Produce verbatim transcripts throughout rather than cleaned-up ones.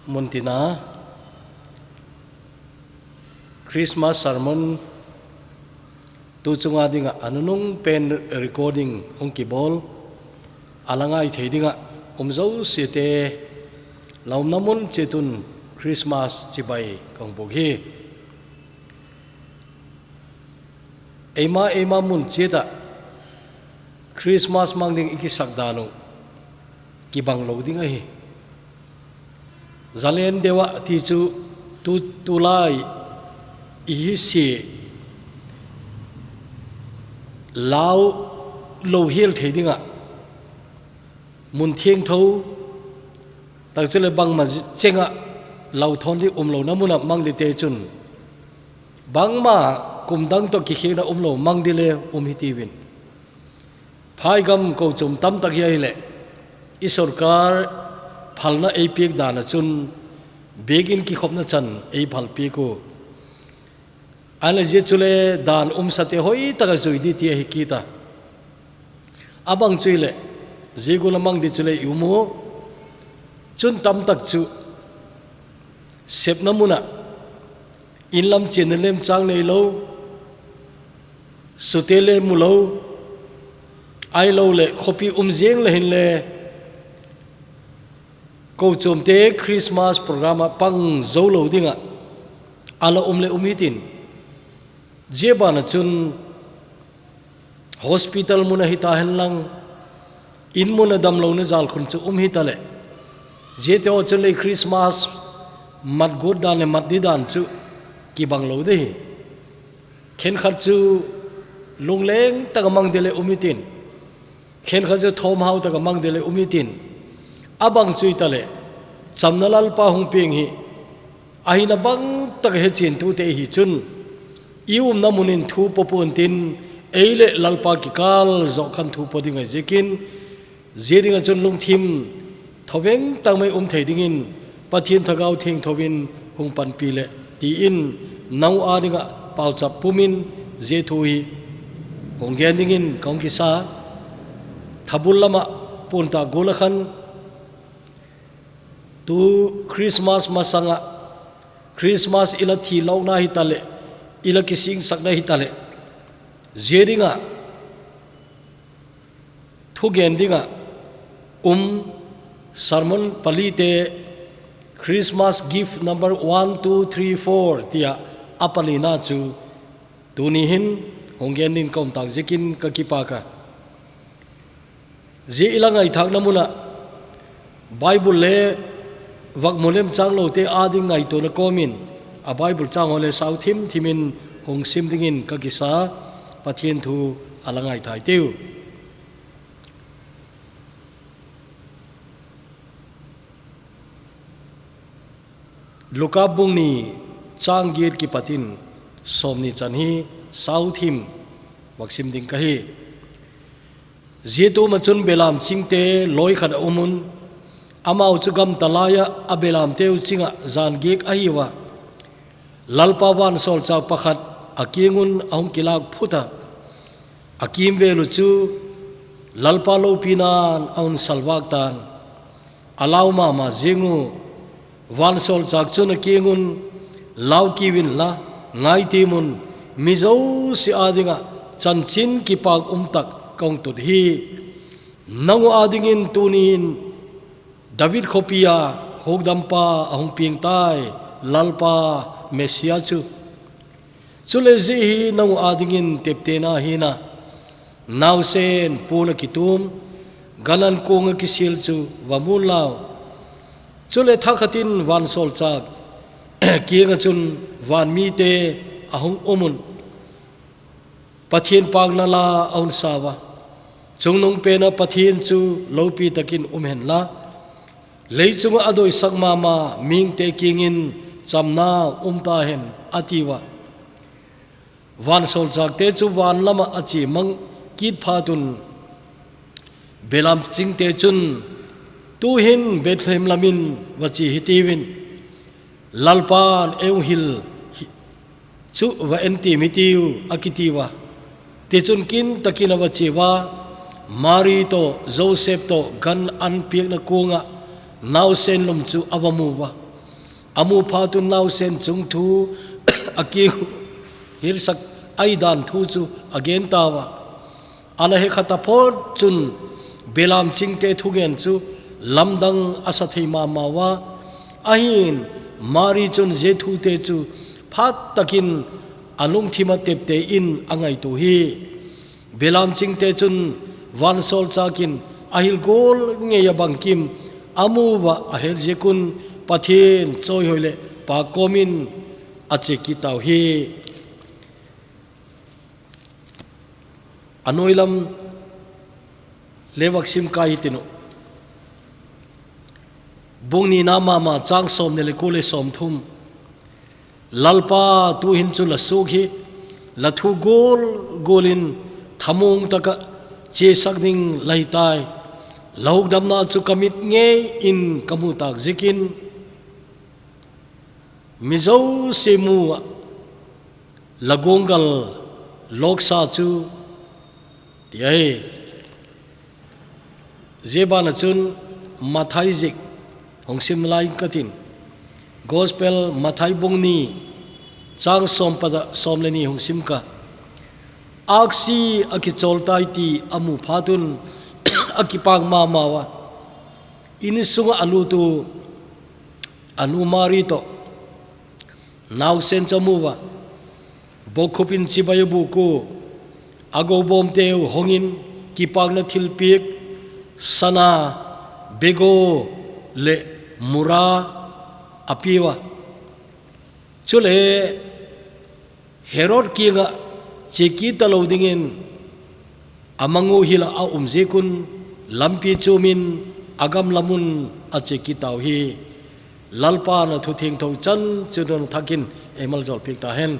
Muntina Christmas sermon tu chunga dinga anunung pen recording hung kibol, alangai thei dinga um jouse te, la umna mun chetun Christmas chibai kong buk hi. Eima, eima mun cheta Christmas mang ding i kisak dan u kibang lo ding ahi. Zalen deuh a ti chu tu, tulai i hi si lau lo hial thei dinga mun thiangtho tak chu le bangma chenga lau thon di um lo na muna mang di te chun bangma kum dang to kikhena um lo mang di le um hi tiwin. Phaigam ko chum tam tak hi ahi le i sorkar phalna ei piak dan a chun biakin kikhopna chan ei phal piak u. Ana zia chu le dan umsa te hoi taka zui di ti ahi kita. Abang chu i le zia gula mang di chu le i um u. Chun tam tak chu sepna muna inlam chenna lemchang nei lo, sute le mu lo, ai lo le khopi um ziang le hin le, ko chumte Christmas program a pang zo lo dinga ala um le um hitin. Zia bana chun hospital muna hita hen lang, in muna dam lo na zal khun chu um hita le, zia te ho chun le Christmas mat gut dan le mat di dan chu kibang lo de hi. Khenkhat chu lungleng taka mang di le um hitin, khenkhat chu thawm hau taka mang di le um hitin, abang chu i ta le chamna Lalpa hung piang hi ahina bang taka he chin tu te hi chun i umna munin thu po pu untin ei le Lalpa kikal zo khan thu po ding ahi ziakin, zia dinga chun lungthim thoveng tak mai um thei dingin Pathian Thagau Thiangtho in hung panpi le tiin nau a dinga pauchap pumin zia thu hi hung gen dingin kong kisa. Thabul lama pun ta gula khan tu Christmas masanga Christmas ila thi lo na hi ta le, ila kising sak na hi ta le, zia dinga thugen dinga um sermon pali te Christmas gift number one, two, three, four tia a pali na chu tuni hin hung gen din kom tak ziakin ka kipak a. Zia ila ngaithak na muna Bible le vakmu lemchang lo te a ding ngaituana komin a Bible chang ho le sau thim thimin hung sim dingin ka kisa. Pathian thu ala ngaithai teu. Luka bung ni chang giat kipatin sawmni chan hi sau thim vaksim ding ka hi. Zia tuma chun belam chingte lawi khat a um un, amau chu gamta laia a belamteu chinga zan giak ahi ua. Lalpa vansawlchak pakhat a kiang un a hung kilak phut a, a kimvel u chu Lalpa lopina'n a hun salvak tan. A lau mama zing u, vansawlchak chun a kiang un, lau kiu inla, ngai tim un, mi zosia dinga chanchin kipak um tak kong tut hi. Nang u a dingin tuni in David khawpi a hukdampa a hung piang tai, Lalpa Messia chu. Chule zia hi nang u a dingin teptena hina, nausen puna kitum, gan an kunga kisil chu va mun lau. Chule thakhatin vansawlchak kianga chun vanmite a hung um un, Pathian pakna la a hun sau a, chungnung pena Pathian chu lopi takin um hen la, leichunga a doisak mama mihingte kiangin chamna um ta hen, a ti ua. Vansawlchakte chu van lama a chia mang kit phat un belam chingte chun, tu hin Bethlehem lamin va chia hi tiuvin, Lalpa'n ei hung hil hi chu va en tim hi tiu, a kiti ua. Tichun kin takin a va chia ua, Mari tawh Joseph tawh gan an piakna kunga nausen lum chu a va mu ua. Amu phat un naosen chung thu akiu hilsak ahi dan thu chu agen tauva. Ana hekha taphot chun belam chingte thugen chu lamdang asa thei mama uva. Ahin Mari chun je thute chu phat takin alungthim a tepte in angaito hi. Belam chingte chun vansol chakin ahil gol ngei a bangkim amu uva ahet jeh un Pathen choi hoi le pah komin ache kit tau hi. Anoi lam le vak sim kai hitin u. Bung nina mama chang som ni le ko le som thum. Lalpa tuhin chu la suk hi, la thu gol golin thamong taka chesak ding la hitai. La hukdamna chu ka mit ngei in ka mu tak jeh in, mi jouse mu a la gonggal loksa chu, ti ahi. Zia bana chun Mathai zik hung sim lai ka tin. Gospel Mathai bung ni chang som pada som le ni hung sim ka. Aksi a kichol tai ti a mu phat un a kipak mama uva. In sunga a lut u a nu Mari toh naosen chu a mu uva. Bokhupin chibai a buk u, a gobomte u hongin kipakna thilpiak, sana, bego le mura a pe uva. Chule Herod kianga che kit talo dingin a mang u hila a um jeh un lampi chumin a gamla mun a che kit tau hi. Lalpa na thu thiangtho chan chu dong thakin ei maljol piak ta hen.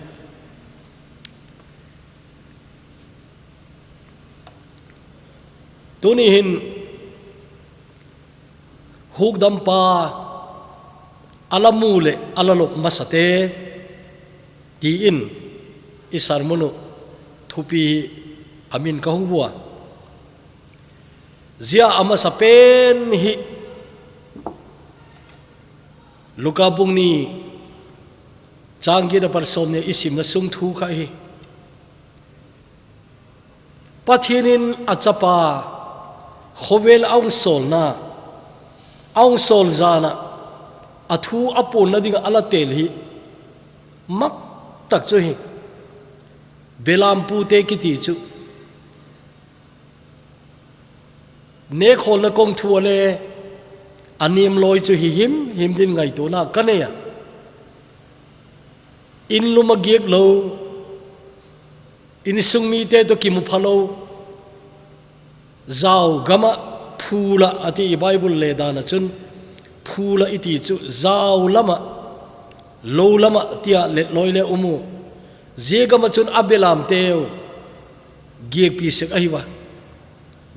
Tuni hin hukdampa a la mu le a la lop masate, tiin i sermon u thupi hi a min ka hung vua. Zia a masa pen hi Luka bung ni chang giat a pat som ni a i simna sung thu kha hi. Pathen in a chapa khovel a hung solna, a hung sol jana, a thu a ponna dinga a la tel hi mak tak chu hi. Belam pute kiti chu. Nekholna kong thu a le a niam loi chu hi him him din ngaitona ka nei a. In lum a giak lo, insung mite toh kimu pha lo, jao gam a phula a ti i Bible le dan a chun, phula i ti chu jao lam a, lo lam a tia let loi le um u. Zia gam a chun a belamte u giakpi sek ahi uva.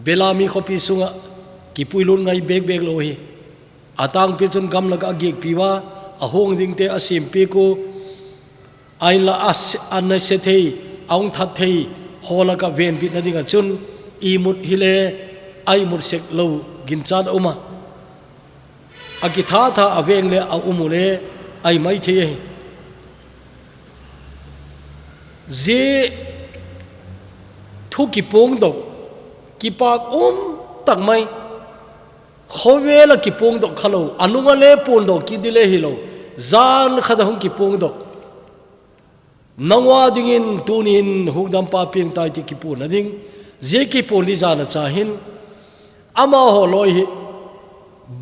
Belam hi khopi sunga kipuilut ngai bek bek lo hi. A tangpi chun gamla a giakpi uva, a hung dingte a sempek u, a inla a se-, a na se thei, a hung that thei, ho laka venbitna dinga chun, imut hile, a imut sek lo ginchat a um a. A kitha tha a veng le a um u le, a hi mai thei ahi. Zia thu kipongdoh, kipak um tak mai. Khovel a kipongdoh kha lo, a nunga le pongdoh kit di le hi lo, jan khat a hung kipongdoh. Nang ua dingin tunin hukdampa piang tai ti kiponna ding, zia kipon di jan a cha hin, amaho loi hi,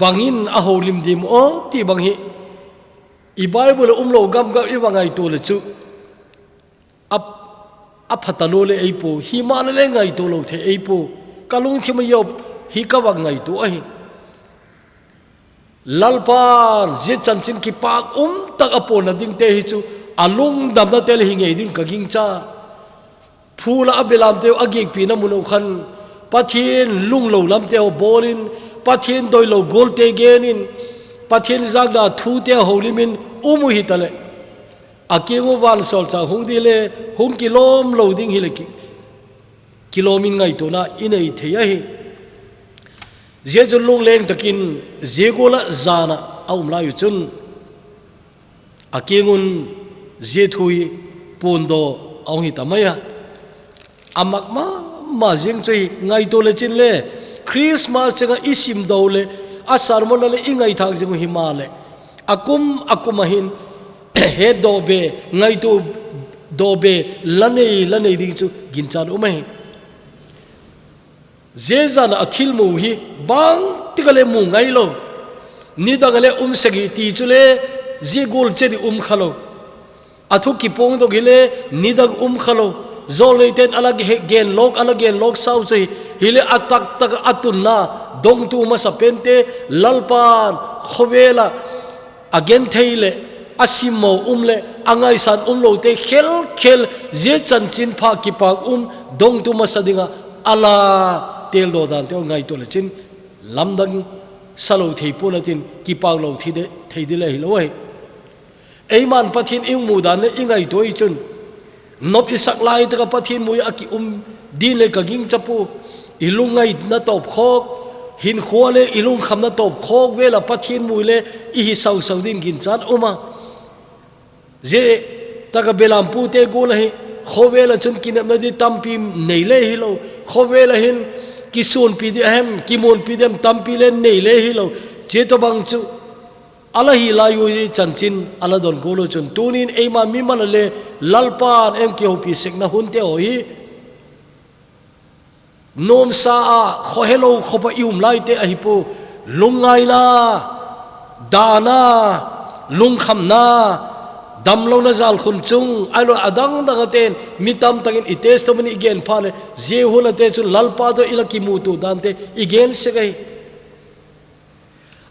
bangin a holim dim aw ti bang hi, i Bible a um lo gam gam i va ngaito le chu, a, a phatalo le ei po, hi ma le le ngaito lo thei ei po, ka lungthim a yop, hi ka va ngaito ahi. Lalpan zia chanchin kipak um tak a ponna dingte hi chu a lungdamna te le hi ngei din ka gingcha. Phula a belamte u a giakpina mun u khan Pathen lunglo lamte u bawlin, Pathen doilo golte genin, Pathen zakna thute holimin um u hi ta le. A kiang u vansawlchâk hung di le hung kilawm lo ding hi le ki, kilawmin ngaituana i nei thei ahi. Zia chu lungleng takin zia gual a zana a um lai u chun, Akingun zia thu hi pon doh a hung hi ta mai a. A mak mama zing chu hi ngaito le chin le Christmas chenga i sim doh le a sermon le i ngaithak zing u hi ma le a kum a kum a hin het doh be, ngaito doh be la nei la nei ding chu ginchat um ahi. Zia zan a thil mu hi bang tika le mu ngai lo. Nidang le um sagi ti chu le zia gol che di um kha lo. A thu kipong dok hi le nidang um kha lo. Zol nei ten a la gen lok, a la gen lok sau chu hi, hi le a tak tak a tunna dongtu masa pente Lalpan khovel a a gen thei le a simmo um le a ngaisan um lo te khel khel zia chanchin pha kipak um dongtu masa dinga a la tel doh dan te ngaito le chin lamdang sa lo thei pon a tin kipak lo thi de, thei di le hi lo ahi. Eiman Pathian i mu dan le i ngaito i chun nop i sak lai taka Pathian mu a ki um din le ka ging chapu i lungngai na top khok hin khua le i lungkham na top khok vela Pathian mu le i hi sau sau din ginchat um a. Zia taka belam pu te gol ahi, khovel a chun kinepna di tampi nei le hi lo, khovel a hin kisunpi di ahem, kimunpi di ahem tampi le nei le hi lo, zia to bang chu a la hi lai u hi chanchin a la don gol u chun tunin eima mimal le Lalpan ei hung kihopi sekna hun te ho hi nomsa a khohelo khopa i um lai te ahi pu, lungngaina, dana, lungkhamna, damlona zal khun chung, ai lo adang dang a ten, mi tam takin i testimony i gen pha le, zia hun a te chun Lalpa to i la kimutu dan te i gen sek ahi.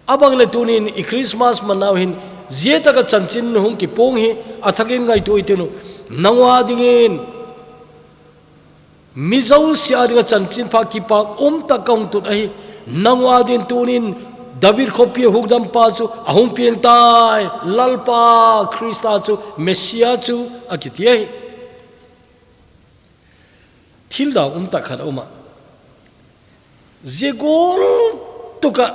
A bang le tunin i Christmas man nau hin, zia taka chanchin hung kipong hi, a thakin ngaito i tinu, nangua dingin, mi zosia dinga chanchin pha kipak um tak ka hung tut ahi, nangua din tunin David khopi a hukdampa chu a hung piang tai, Lalpa Krista chu, Messiah chu a kiti ahi. Thil dang um tak khat a um a. Zia gol tuka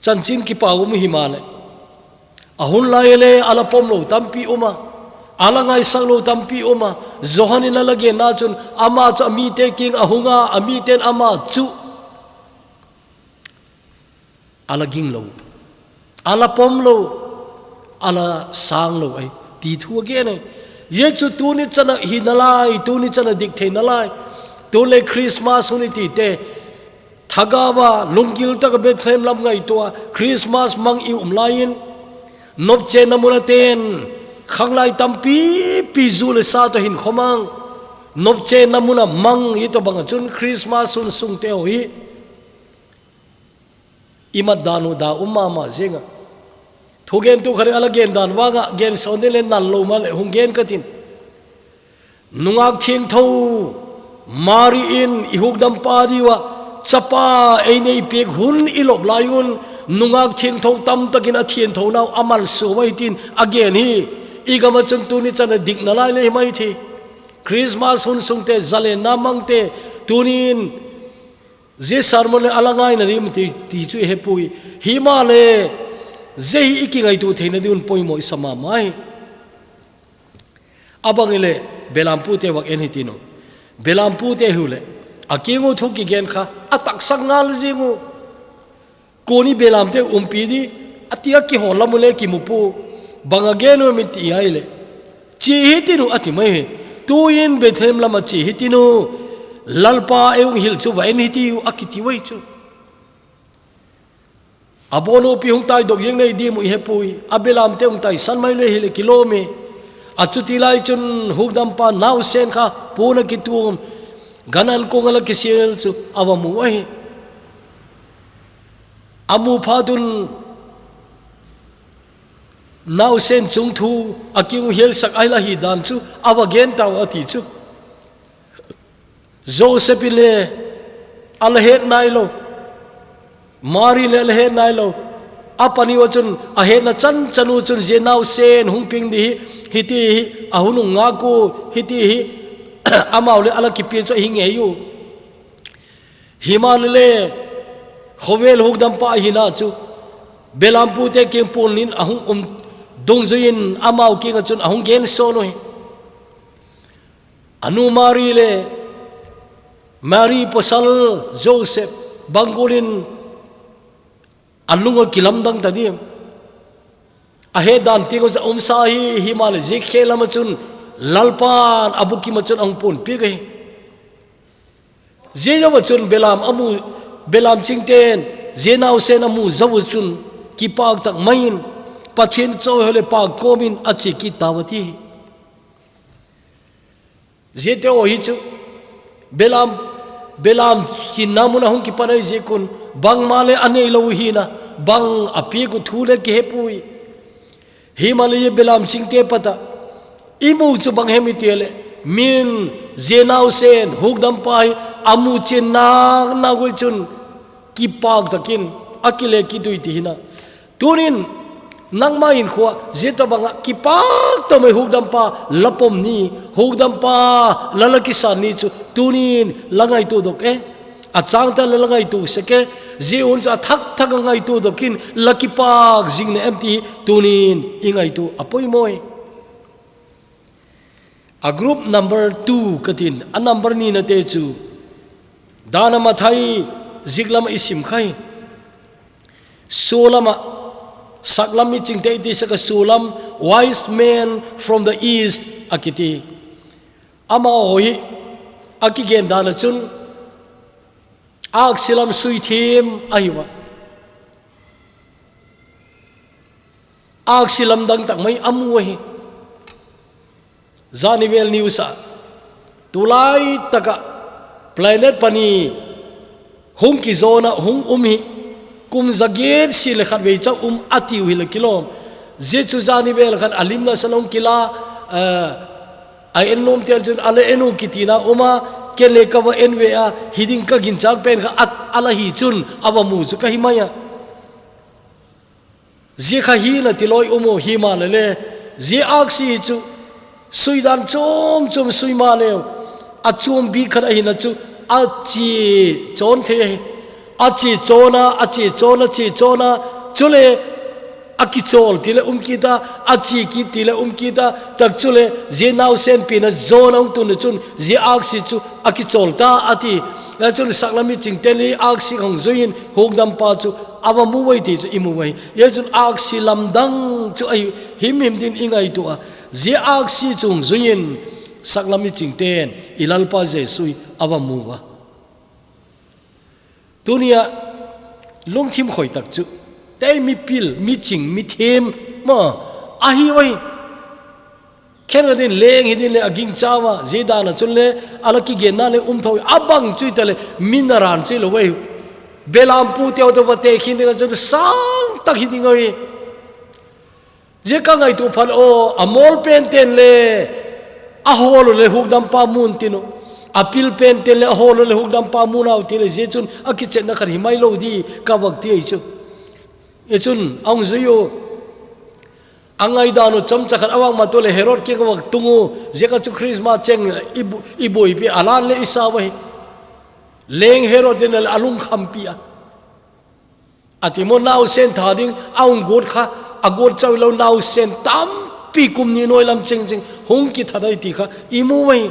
chanchin kipak um hi ma le. A hun lai le a la pom lo tampi um a. A la ngaisak lo tampi um a. Johan in a la genna chun ama chu a mite kiang a hung a, a miten ama chu a la ging lo, a la pom lo, a la sang lo ahi, ti thu a gen ahi. Zia chu tuni chana hi nalai, tuni chana dik thei nalai. Tun le Christmas hun i ti te, thagau a, lunggil taka Bethlehem lam ngaito a, Christmas mang i um lai in, nopchenna mun a ten, khanglai tampi pi zu le sa to hin khomang, nopchenna mun a mang i to bang a chun Christmas hun sung te ho hi. I mat dan u da um mama zinga. Thugentu khat in a la gen dan vanga, gen son din le nal lo ma le hung gen ka tin. Nungak thiangtho, Mari in i hukdampa diu a, chapa ei nei piak hun i lop lai un, nungak thiangtho tam takin a thiangtho nau a malsuah vai tin a gen hi. I gam a chun tuni chana dik nalai le hi mai thi. Christmas hun sung te, zalenna mang te, tunin, zia sermon le a la ngaina ding ti, ti chu i he pui. Hi ma le, zia hi i kingaito theina ding un poimo i sa mama hi. A bang i le, belam pu te vak en hi tinu. Belam pu te hu le, a kiang u thu kigen kha, a taksak ngal zing u. Koni belam te umpi di, a ti a kihol lam u le kimu pu. Bang a gen u mi ti ai le. Chi hi tinu a ti mai hi. Tuin Bethlehem lam a chi hi tinu. Lalpa ei hung hil chu va en hi tiu a kiti vai chu. A bonu pi hung tai dok jeng nei di mu i he pui. A belam te hung tai san mai le hi le kilom e. A chuti lai chun hukdampa nausen kha puna kitum. Gan an kong a la kisil chu a va mu ahi. A mu phat un nausen chung thu a kiang u hial sak ai la hi dan chu a va gen tau a ti chu. Joseph in le a la het nai lo. Mari le a la het nai lo. A pani u a chun a hetna chan chan u chun zia nausen hung piang di hi, hi ti hi, a hun hung ngak u, hi ti hi, amau le a la kipia chu a hi ngei u. Hi ma le le, khovel hukdampa a hi na chu. Belampu te kiang pon in ahung um dungjuiyin amau kiang a chun ahung genso u hi. Anu Mari le Mari pasal Joseph bang gual in alung akilamdang ta diam. Ahe dan tiang u cha umsa hi, himahleh jikhe lam a chun Lalpan abukim a chun ahung ponpeh u hi. Jeh jou a chun belam amu, belam chingten, jeh naosen amu jou a chun, kipak tak mai in, Pathen choi ho le pak kom in ache kit tauve ti. Jeh te ho hi chu, belam, belam chinna mun a hung kipan ahi jeh un, bangma le anei lou u hina, bang apeh u thu le kihepoi. Himahleh belam chingte pata, imu chu bang hem i ti leh, min jeh naosen, hukdampa hi, amu chen nak nak u chun, kipak takin, akile kit u ti hina. Tunin, nangma in khua, jeh tabang a, kipak tamai hukdampa, la pom ni, hukdampa, la la kisan ni chu, tunin, la ngaito doh e. Achang tah le la ngaito sek e, jeh un chu athak thak a ngaito doh in la kipak jing na em ti tunin i ngaito a poimo e. A group number two ka tin, a number ni na te chu, Dan a Mathai jik lam a i sim kha hi. Solam a, saklam miching te i ti sek a solam, wise men from the east a kiti. Amaho hi, akigen dan a chun, aksi lam sui thim ahi uva. Aksi lamdang tak mai amu ahi. Zani vel news a, tulai tak a planet pani hung kijona hung um hi, kum za get seh le khat vei cha um a tiu hi le kilom. Jeh chu zani vel khat a lim na sa long kila, eh, a en nom tel chun a le en u kiti na um a, ken le ka va en ve a, hiding ka ginchang pen kha a, a la hi chun a va mu chu ka hi mai a. Jeh kha hi na ti loi um u himahleh le, jeh aksi chu, sui dan chom chom sui ma leu, a chom bik khat ahi na chu, a chi chon thei ahi. A chi chon a, a chi chon a, chi chon a, chule a kichol ti le um kit a, a chi kit ti le um kit a, tak chule jeh naosen pi na jona hung tun na chun, jeh aksi chu a kichol ta a ti. A chun saklam miching ten hi aksi hung jui in hukdampa chu a va mu uve ti chu i mu uve. Hia chun aksi lamdang chu ahi himhim din i ngaito a. Jeh aksi chu hung jui in saklam miching ten i Lalpa Jesu hi a va mu uva. Tunia lungthim khoi tak chu, tei mipil, miching, mithem, ma, ahi uve. Khen ka din leng hi din le a gingcha uva, jeh dan a chun le, a la kigen na le um thou, a bang chu i ta le, min a ran chu i lo uve. Belampu teu teu va te khin ding a chun sang tak hi ding uve. Jeh ka ngaito phat o, a mol pen ten le, a hol u le hukdampa mun tin u. A pil pen ten le, a hol u le hukdampa mun au ti le, jeh chun a kichenna khat hi mai lo di, ka vak ti ahi chu. I chun, a hung jui u. A ngaidan u chomcha khat a vang ma tu le Herod kiang a vak tung u, jeh ka chu Christmas cheng i bu-, i buaipi a lan le i sa uve. Leng Herod in a lungkhampi a. A ti mo naosen tha ding, a hung got kha, a got chau lo naosen tampi kum ni noi lam cheng cheng, hung kitha dai ti kha, i mu uve.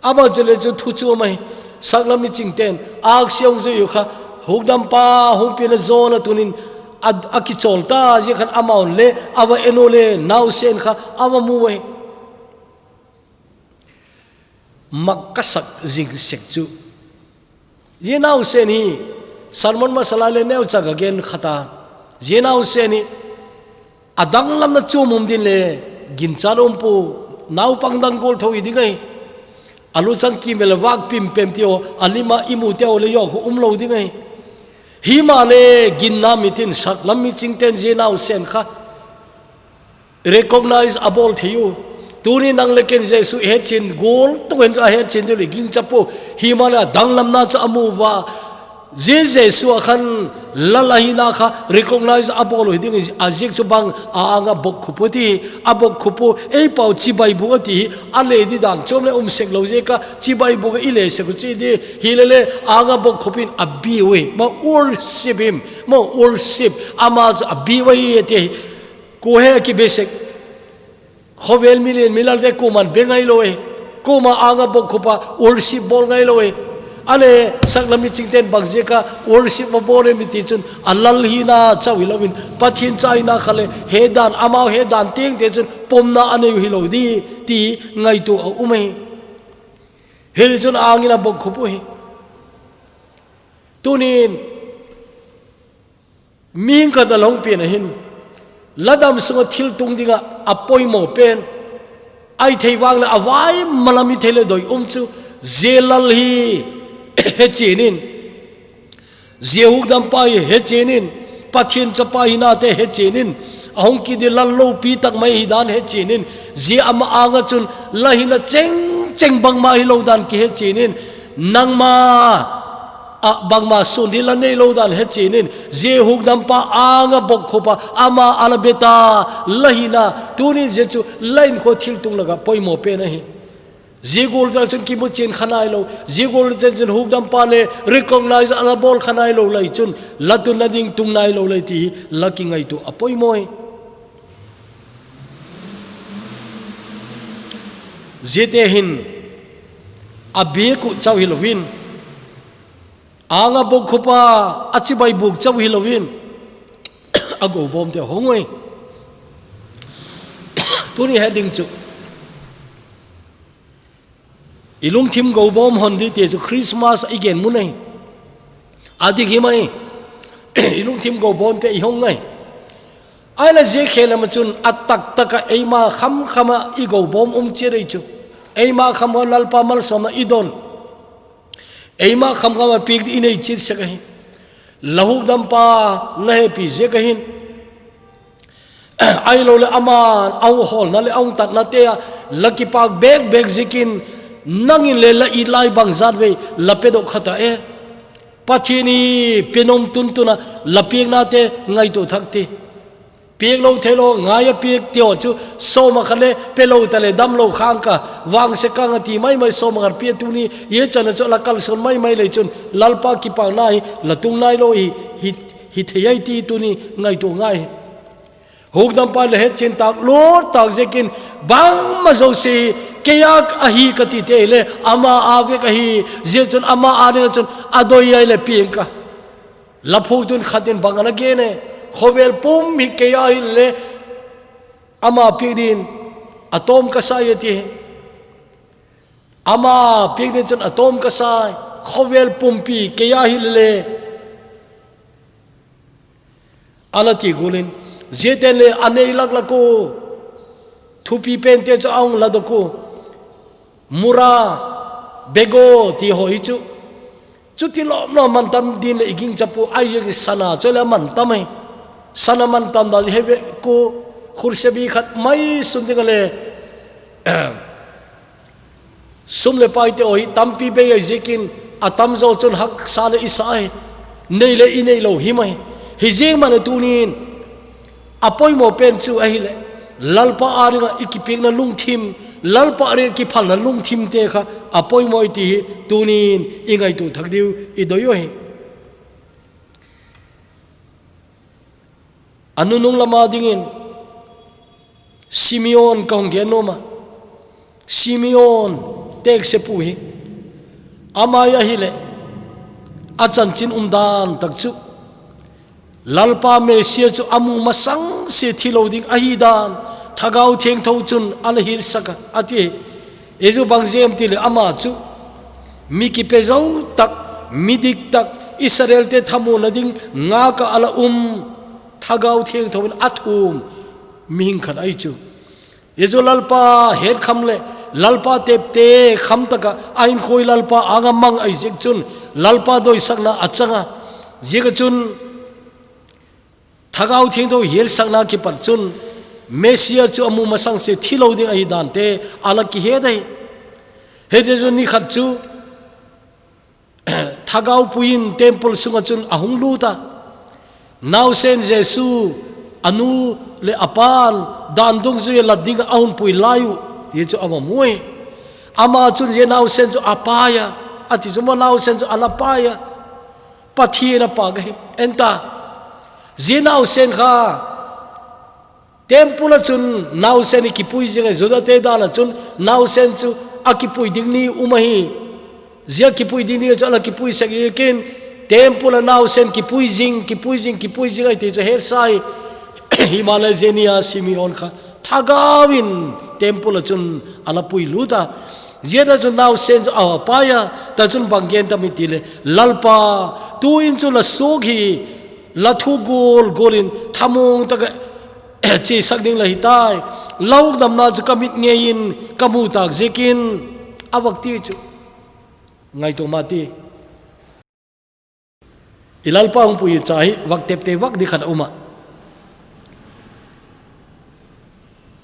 A ba chu le chu thu chu mai, saklam miching ten, aksi hung jui u kha, hukdampa, hung pi na jona tun in, a, a kichol ta, jeh khat amau le, a va en u le, naosen kha, a va mu uve. Mak ka sak jing sek chu. Jeh naosen hi, sermon masa lai le neocha ka gen khat a. Jeh naosen hi, a danglam na chu um din le, ginchat um po, naupang dang gol thou hi ding ahi. A luchang kim le vak pim pem ti u, a lim a i mu ti u le jo khu um lo ding ahi. Himahleh, ginna mitin saklam miching ten jeh naosen kha. Recognize a bol thei u. Tuni nang le ken Jesu i hetchen gol, tu hen a hetchen diu le gingcha po. Himahleh a danglam na chu a mu uva. Jesu a khan lal ahina kha recognize abol u hi ding, a ziek chu bang a anga bokkhup u ti, a bokkhup u, ei pau chibai buk ati hi, a le di dan chom le um sek lo ziek a chibai buk i le sek u chi di, hi le le anga bokkhup in a biu hi, ma worship him, ma worship, ama chu a biu hi ati hi, ko he ki be sek. Khovel milen milal ve kuman be ngai lo e. Kuma anga bokkhup a worship bol ngai lo e. Ale sakna mi chingten bang ziek a worship ma bol e mi ti chun a lal hina chau hi lo in Pathian cha hina kha le he dan amau he dan tieng te chun pomna a nei u hi lo di ti ngaito a um e. Hi le chun angin a bokkhup u hi. Tunin Mihing khat a la hung pen ahin, la dam sunga thil tung dinga a poimo pen, a i thei vang le a vai malam i thei le doi um chu, zia lal hi he chen in, zia hukdampa hi he chen in, Pathian chapa hina te he chen in, a hung kit di lal lopi tak mai hi dan he chen in, zia ama anga chun la hina cheng cheng bangma hi lo dan ki he chen in, nangma a bangma sun di la nei lo dan he chen in, zia hukdampa anga bokkhup a, ama a la be ta, la hina, tunin zia chu la in kho thil tung laka poimo pen ahi. Zia gual vel chun kimu chen kha nai lo, zia gual vel chun hukdampa le recognize a la bol kha nai lo lai chun, la tunna ding tung nai lo lai ti hi la ki ngaito a poimo e. Zia te hin, a biek u chau hi lo in, anga bokkhup a, a chibai buk chau hi lo in, a go bom te hong u e. Tuni he ding chu, i lungthim go bom hon di te chu Christmas a i gen mun ahi. A dik hi mai, i lungthim go bom te i hong ngai. Ai la zia khe lama chun a tak taka eima kham khama i go bom um chia dei chu. Eima kham khama Lalpa malsawmna i don. Eima kham khama piek i nei chia sek ahi. La hukdampa la hepi ziek ahin. Ai lo le ama a hung hawlna le a hung tatna te a la kipak bek bek ziek in nangin le la it lai bang zat vei la pe dok kha ta e. Pathian i pe nom tun tun a la piekna te ngaito thak ti. Piek lo thei lo, ngai a piek ti aw chu, sawma kha le, pe lo ta le, dam lo khang ka, vang se kang a ti mai mai sawma kha pia tuni, ye chana chu la kalson mai mai le chun, Lalpa kipakna hi, la tung nai lo hi, hi, hi thei ai ti tuni, ngaito ngai. Hukdampa le he chin tak, lo tak ziek in, bangma zo se, kei a ahi ka ti te le, ama a vek ahi, zia chun ama a ding chun, a doi ai le pieng ka. La phuk tun khat in bang ana gen e, khovel pum hi kei a hi le, ama piek din, a tawm ka sai a ti. Ama piek din chun a tawm ka sai, khovel pumpi kei a hi le, a la ti gulin, zia ten le a nei lak lak u, thupi pen te chu a hung la dok u. Mura, bego, ti ho hi chu. Chuti lawm lawm man tam din le i ging chapu ai zia ki sana chu le man tam ai. Sana man tam da he be ku khurse bi khat mai sun ding le. Sum le pai te oi tampi be ai ziek in a tam zo chun haksa le i sa ai. Nei le i nei lo hi mai. Hi ziek man a tunin. A poimo pen chu ahi le, Lalpa a ringa i kipiekna lungthim, Lalpa a ringa kiphalna lungthim te kha, a poimo i ti hi, tunin i ngaitu thak diu i doi u hi. A nunung lama dingin, Simeon ka hung gen noma. Simeon teksepu hi. Ama hi ahi le, a chanchin umdan tak chu. Lalpa Mesia chu a mu masang se thi lo ding ahi dan, Thagau Thiengtho chun a la hil sak a, a ti. Ei chu bang zem ti le ama chu, mi kipe zo tak, mi dik tak, Israel te thamuna ding, nga ka a la um, Thagau Thiengtho in a thum, mihing khat ahi chu. Ei chu Lalpa het kham le, Lalpa tepte kham taka, a inkhoi Lalpa anga mang ahi ziek chun, Lalpa doisakna a changa. Ziek a chun, Thagau Thiengtho hil sakna kipat chun, Mesia chu a mu masang se thi lo ding ahi dan te, a la kihet ahi. Hete chu ni khat chu, Thagau puiyin temple sunga chun ahung lut a. Naosen Jesu anu le apan dan dungzui a lat dinga ahung pui lai u. Hichu ama mu e. Ama chun zia naosen chu apai a. Ati chu ama naosen chu ala pai a. Pathen a pah ahi. Enta. Zia naosen kha temple a chun naosen hi kipui zing a, Juda te dan a chun naosen chu akipui ding ni um ahi. Zia kipui ding ni chu ala kipui sek ziakin temple a naosen kipui zing, kipui zing, kipui zing ahi ti chu hesa hi. Himaleh zia nia Simeon kha thagau in temple a chun ala pui lut a. Zia ta chun naosen chu apai a, ta chun bang gen tam i ti le, Lalpa, tuin chu la suak hi, la thu gol gol in thamong taka chesak ding la hi tai. La hukdamna chu ka mit ngeiyin ka mu tak ziakin, a vak ti chu. Ngaito ma ti. I Lalpa hung pui cha hi, vak tepte vak di khat a um a.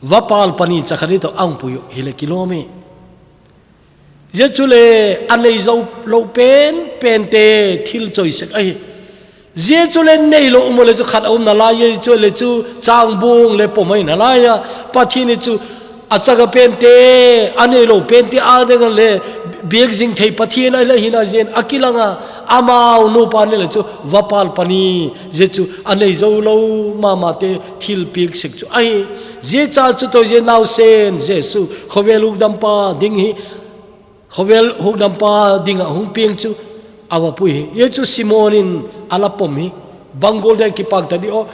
Vapal pani cha khat hi to a hung pui u, hileh kilom e. Zia chu le a nei zo lo pen, pen te thil choi sek ahi. Zia chu le nei lo um le chu khat a um nalai, chu le chu changbung le pom ahi nalai a. Pathen hi chu a chaka pen te, a nei lo pen te a ding le biak zing thei Pathen ahi le hina zia a kilang a, amau nupa ni le chu vapal pani, zia chu a nei zo lo mama te thil piak sek chu ahi. Zia cha chu to zia naosen Jesu khovel hukdampa ding hi, khovel hukdampa dinga hung piang chu a va pui hi. Zia chu Simeon in ala pom hi. Bang gol dia kipak ta di o.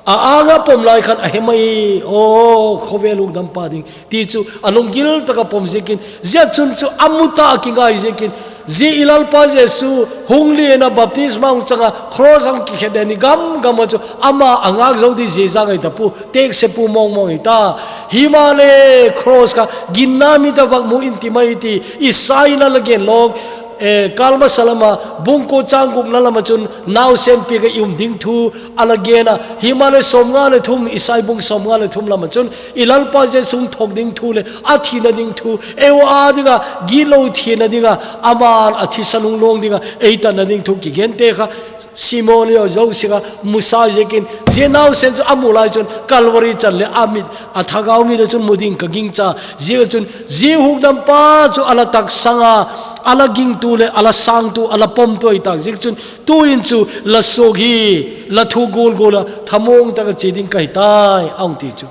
A anga pom lai khan a he mai o, khovel hukdampa ding. Ti chu a lunggil taka pom ziakin. Zia chun chu a mu ta a kingai ziakin. Zia i Lalpa Jesu hung len a baptisma hung chang a cross a hung kikhet den ni gam gam a chu ama a ngak zo di zia za ngai ta pu. Tekse pu mong mong hi ta. Himaleh cross kha ginna mi ta vak mu in ti mai ti. Isai in ala gen lou. Eh, Kalma salama, bung ko chang gukna lama chun naosen piak a i um ding thu ala gen a. Himaleh som nga le thum, Isai bung som nga le thum lama chun i Lalpa Jesu hung thok ding thu le a thina ding thu, eiho a dinga gitlo thina dinga, aman a thisan hung long dinga, ei tatna ding thu kigen te kha. Simeon leh Joseph a mu sa ziakin, zia naosen chu a mu lai chun Calvary chan le a mit, a thagau mit a chun mu ding ka gingcha. Zia chun zia hukdampa chu ala taksang a, ala gingtu le ala sangtu, ala pomtu ahi tak ziak chun, tuin chu la suak hi, la thu gol gol a thamong taka che ding ka hi tai, a hung ti chu.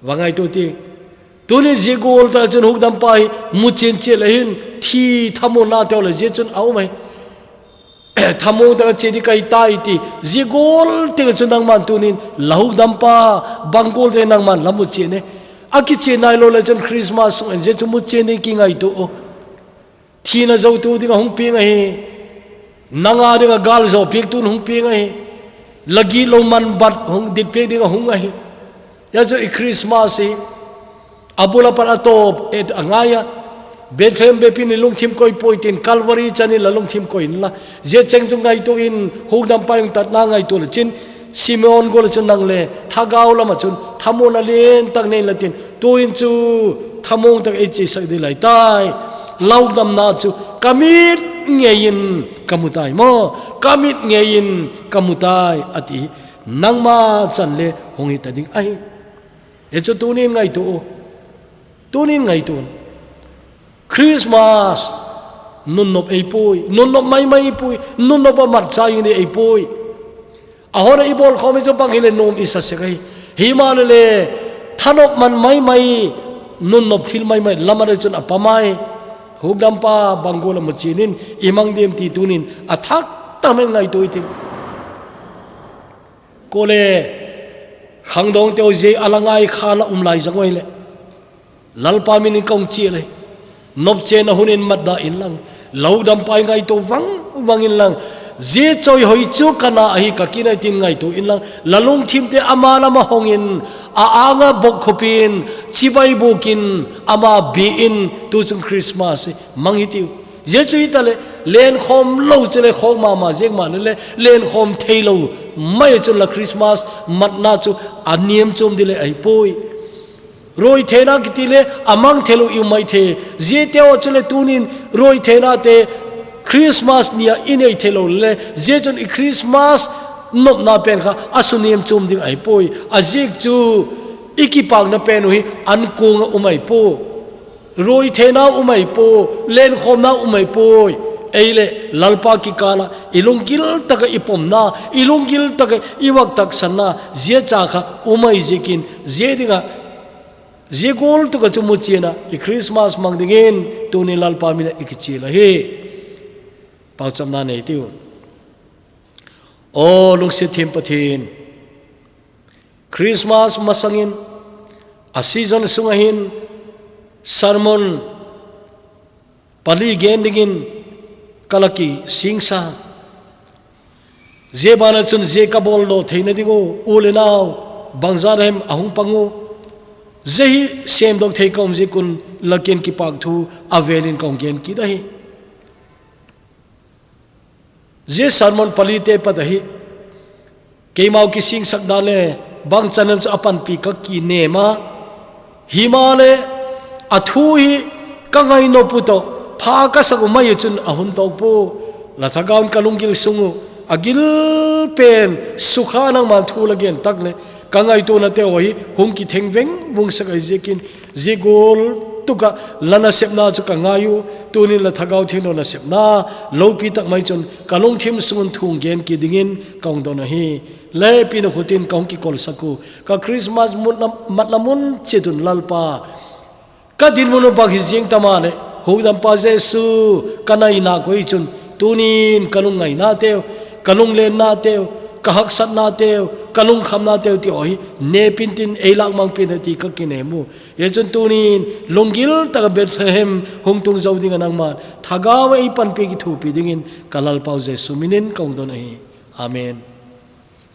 Va ngaito ti. Tuni zia gol ta chun hukdampa hi mu chen che le hin thi thamong na teu le zia chun a um ahi. Thamong taka che di ka hi tai ti. Zia gol te chun nangman tunin la hukdampa bang gol te nangman la mu che ne. A kiche nai lo le chun Christmas sung en zia chu mu che ni kingaito o. Thina zotu dinga hung piang ahi. Nanga dinga gal zo piak tun hung piang ahi. La gitlo man bat hung dit piak dinga hung ahi. Zia chu i Christmas hi. A bul a pat a tawp et a ngai a. Bethlehem bepin i lungthim koi poi tin Calvary chan in la lungthim koi in la. Zia cheng chu ngaito in hukdampa hung tatna ngaito le chin. Simeon gol chun nang le thagau lama chun thamong a len tak nei la tin, tuin chu thamong tak ei che sak di lai tai. La hukdamna chu ka mit ngeiyin ka mu tai maw, ka mit ngeiyin ka mu tai a ti. Nangma chan le hung hi ta ding ahi. E chu tunin ngaito u. Tunin ngaito u. Christmas, nunnop ei pui, nunnop mai mai ei pui, nunnop a mat cha in ei pui. A hona i bol khom i chu bang hi le nom i sa sek ahi. Himaleh le, thanop man mai mai, nunnop thil mai mai, lama le chun a pa mai. Hukdampa bang gol a mu che nin, i mang dem ti tunin, a thak ta men ngaito i tin. Ko le, khangdong teu zia a la ngai kha la um lai zang oi le. Lalpa min in ka hung chi le. Nop che na hun in mat da in lang. La hukdampa i ngaito vang, vang in lang. Zia choi hoi chu ka na ahi ka kinai tin ngaito in lang. La lungthim te ama lama hong in. A anga bok khopin. Chibai bukin. Ama bi in. Tu chung Christmas. Mang hi tiu. Zia chu hi ta le. Len khom lo chu le khom mama zek ma le le. Len khom thei lo. Mai chu la Christmas. Mat na chu. A niam chom di le ai poi. Roi theina kiti le, a mang thei lo i um mai thei. Zia teu a chu le tunin, roi theina te, Christmas nia i nei thei lou le, zia chun i Christmas nopna pen kha a sunem chum ding ahi poi. A ziak chu i kipakna pen u hi an kung a um ahi po. Roi theina um ahi po, lenkhomna um ahi poi. Ei le Lalpa kikala i lunggil taka i pomna, i lunggil taka i vak taksanna, zia cha kha um ahi ziakin, zia dinga, zia gol tuka chu mu chiana, i Christmas mang dingin, tuni Lalpa mina i kichil ahi. Pauchapna nei tiu. O lungsiat thim Pathian, Christmas masangin, a season sunga hin, sermon pali gen dingin, ka la kisingsa. Zia bana chun zia ka bol lo theina ding u, u le nau, bangzat hem a hung pang u. Zia hi semdok thei ka um ziak un, la kiang kipak thu, a velin ka hung gen kit ahi. Zia sermon pali te pat ahi. Keimau kisingsak dan le bangchan em chu a panpi ka kinem a. Hima le a thu hi ka ngai nop u toh, pha ka sak u mai chun a hun tawk pu. La thagau in ka lunggil sung u, a gil pen sukha nangman thu la gen tak le, ka ngaituana te u hi hung kitheng veng vung sak ahi ziakin, zia gol tuka la nasepna chu ka ngai u, tunin la thagau thengno nasepna, lopi tak mai chun ka lungthim sungun thu hung gen kit dingin ka hung don ahi. Lepi na khutin ka hung kikolsak u, ka Christmas mun na, matna mun chiat un Lalpa. Ka dinmun u bang hi ziang tama le, Hukdampa Jesu, ka naina koi chun, tunin ka lungngaina teu, ka lunglenna teu, ka haksatna teu, ka lungkhamna teu ti u hi, nepin tin ei lak mangpin ti ka kinem u. Hia chun tunin, lunggil taka Bethlehem hung tung zo dinga nangman, thagau a ei panpi kithupi dingin, ka Lalpau Jesu minin ka hung don ahi. Amen.